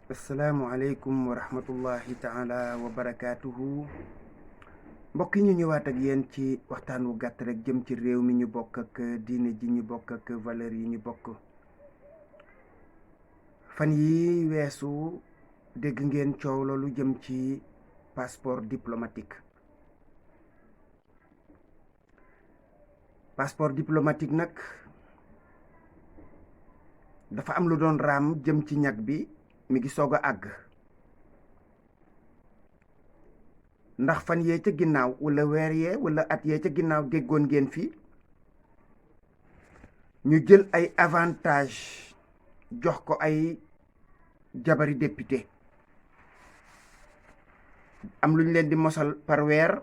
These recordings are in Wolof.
asalaamualeykum wa rahmatullahi taala wa barakaatuhu. mbokk yi ñu ñëwaat ak yéen ci waxtaan wu gàtt rek jëm ci réew mi ñu bokk ak diine ji ñu bokk ak valeur yi ñu bokk. fan yi weesu dégg ngeen coow loolu jëm ci passeport diplomatique. passeport diplomatique nag dafa am lu doon raam jëm ci ñag bi mi ngi soog a àgg, ndax fan yee ca ginnaaw wala weer yee wala at yee ca ginnaaw déggoon ngeen fi ñu jël ay avantage jox ko ay jabari député, am lu ñu leen di mosal par weer,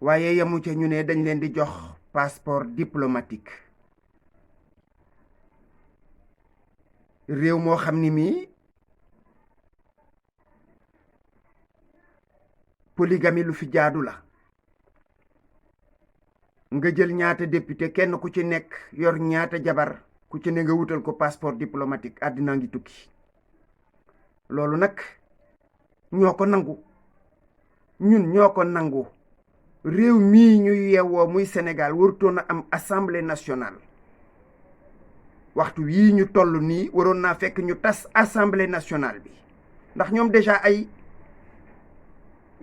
waaye yamu ca ñu ne dañ leen di jox passeport diplomatique. réew moo xam ni mii polygamie lu fi jaadu la, nga jël ñaata député kenn ku ci nekk yor ñaata jabar, ku ci ne nga wutal ko passeport diplomatique, àddina ngi tukki. loolu nag ñoo ko nangu, ñun ñoo ko nangu. réew mii ñu yeewoo muy Sénégal warutoon a am assemblée nationale. waxtu yii ñu toll nii waroon naa fekk ñu tas assemblée nationale bi, ndax ñoom déjà ay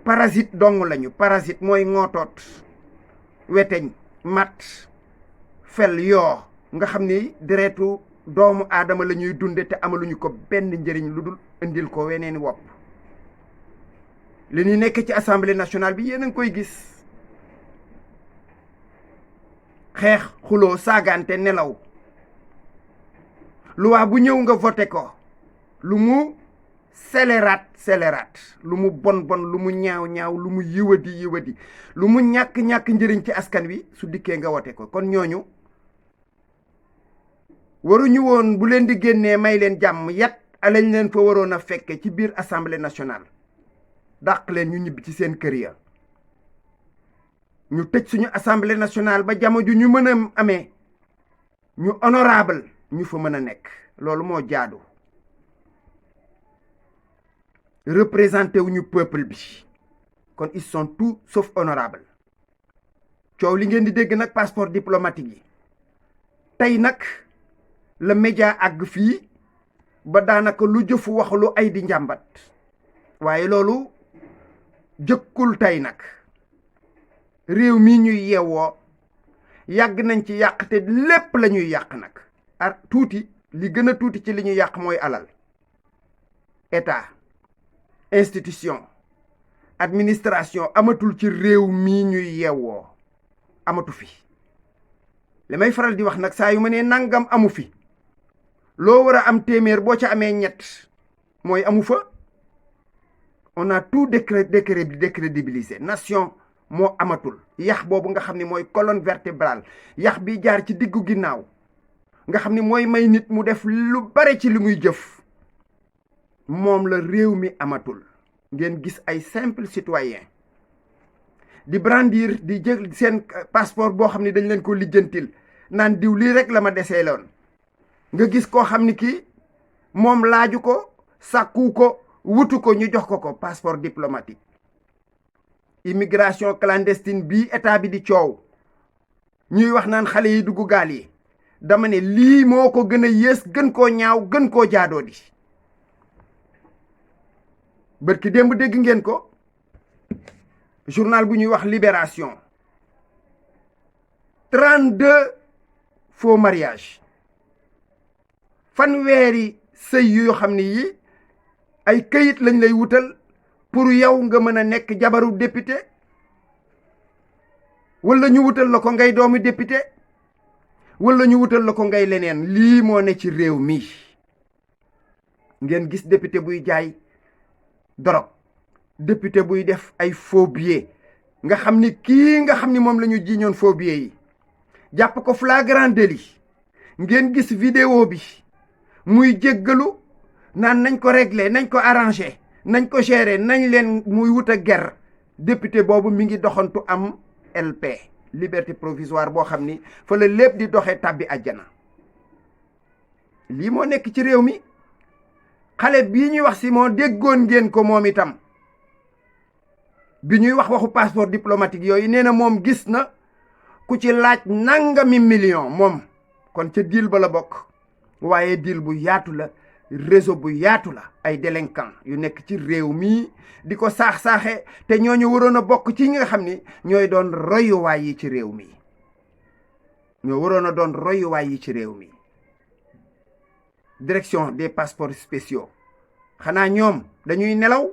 parasite dong lañu. parasite mooy ngootoot, weteñ, mat, fel, yoo nga xam ni deretu doomu aadama la ñuy dunde te amaluñu ko benn njëriñ lu dul indil ko weneeni wopp. li ñuy nekk ci assemblée nationale bi yéen a ngi koy gis. xeex, xuloo, saagante, nelaw. loi bu ñëw nga voté ko, lu mu scélérat lu mu bon lu mu ñaaw lu mu yiwadi lu mu ñàkk njëriñ ci askan wi su dikkee nga voté ko. kon ñooñu waruñu woon bu leen di génnee may leen jàmm yat alañ leen fa waroon a fekke ci biir assemblée nationale, dàq leen ñu ñibbi ci seen kër ya. ñu tëj suñu assemblée nationale ba jamono ju ñu mën a amee ñu honorable ñu fa mën a nekk. loolu moo jaadu. représenté wuñu peuple bi, kon ils sont tout sauf honorables. coow li ngeen di dégg nag passeport diplomatique yi tey nag la média àgg fii ba daanaka lu jëfu wax lu ay di njàmbat, waaye loolu jëkkul tey nag. réew mi ñuy yeewoo yàgg nañ ci yàq te lépp la ñuy yàq nag. tuuti li gën a tuuti ci li ñu yàq mooy alal. état, institution, administration amatul ci réew mii ñuy yeewoo, amatu fi. li may faral di wax nag saa yu ma nee nangam amu fi, loo war a am téeméer boo ca amee ñett mooy amu fa. on a tout décrédibilisé. nation moo amatul. yax boobu nga xam ne mooy colonne vertébrale, yax bi jaar ci diggu ginnaaw, nga xam ni mooy may nit mu def lu bare ci li muy jëf, moom la réew mi amatul. ngeen gis ay simple citoyen di brandir di jël seen passeport boo xam ni dañ leen ko lijjantil, naan diw lii rek la ma desee loon. nga gis koo xam ni kii moom laaju ko, sàkku ko, wutu ko, ñu jox ko passeport diplomatique. immigration clandestine bii état bi di coow, ñuy wax naan xale yi dugg gaal yi, dama ne lii moo ko gën a yées, gën koo ñaaw, gën koo jaadoo di. bërki démb dégg ngeen ko, journal bu ñuy wax Libération, 32 faux mariage, fanweeri sëy yoo xam ne yi ay këyit lañ lay wutal pour yow nga mën a nekk jabaru député, wala ñu wutal la ko ngay doomi député, wala ñu wutal la ko ngay leneen. lii moo ne ci réew mi. ngeen gis député buy jaay drogue, député buy def ay faux billets, nga xam ni kii nga xam ni moom la ñu jiiñoon faux billets yi, jàpp ko flagrant délit. ngeen gis vidéo bi muy jéggalu naan nañ ko régler, nañ ko arranger, nañ ko gérer, nañ leen muy wut a ger. député boobu mi ngi doxantu am LP, liberté provisoire, boo xam ni fa la lépp di doxee tàbbi àjjana. lii moo nekk ci réew mi. xale bii ñuy wax Simon déggoon ngeen ko moom itam bi ñuy wax waxu passeport diplomatique yooyu nee na moom gis na ku ci laaj nangami million moom kon ca deal ba la bokk waaye deal bu yaatu la réseau bu yaatu la ay délinquants yu nekk ci réew mi di ko saax-saaxe te ñooñu waroon a bokk ci ñi nga xam ni ñooy doon royuwaay yi ci réew mi ñoo waroon a doon royuwaay yi ci réew mi direction des passeports spéciaux xanaa ñoom dañuy nelaw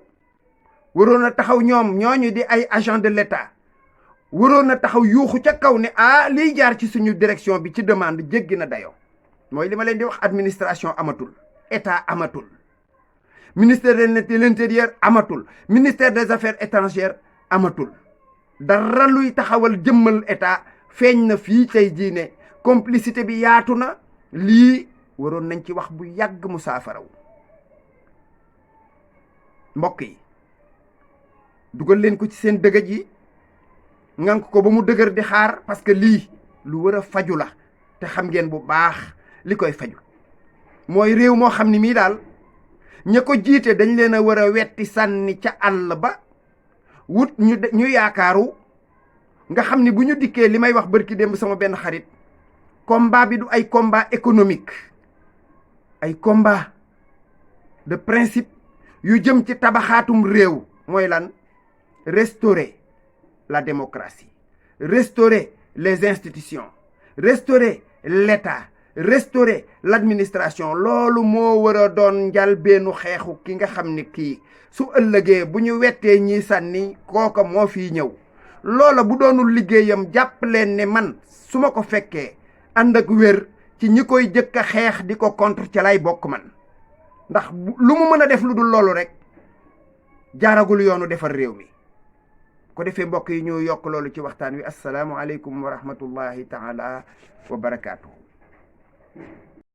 waroon a taxaw ñoom ñooñu di ay agent de l'État waroon a taxaw yuuxu ca kaw ne liy jaar ci suñu direction bi ci demande jéggi na dayoo mooy li ma leen di wax administration amatul état amatul ministère de l'intérieur amatul ministère des affaires étrangères amatul dara luy taxawal jëmmal état feeñ na fii tey jii ne complicité bi yaatu na lii waroon nañ ci wax bu yàgg mu saafaraw mbokk yi dugal leen ko ci seen dëgëj yi ngank ko ba mu dëgër di xaar parce que lii lu war a faju la te xam ngeen bu baax li koy faju mooy réew moo xam ni mii daal ña ko jiite dañ leen a war a wetti sànni ca àll ba wut ñu yaakaaru nga xam ni bu ñu dikkee li may wax bërki démb sama benn xarit combat bi du ay combat économique ay combat de principe yu jëm ci tabaxaatum réew mooy lan restaurer la démocratie restaurer les institutions restaurer l'État restaurer l'administration loolu moo war a doon njalbeenu xeexu ki nga xam ni kii su ëllëgee bu ñu wettee ñi sànni kooka moo fii ñëw loola bu doonul liggéeyam jàpp leen ne man su ma ko fekkee ànd ak wér ci ñi koy jëkk a xeex di ko contre ca lay bokk man ndax lu mu mën a def lu dul loolu rek jaaragul yoonu defar réew mi ko defee mbokk yi ñu yokk loolu ci waxtaan wi assalaamu aleykum wa rahmatullahi taala wa barakaatu.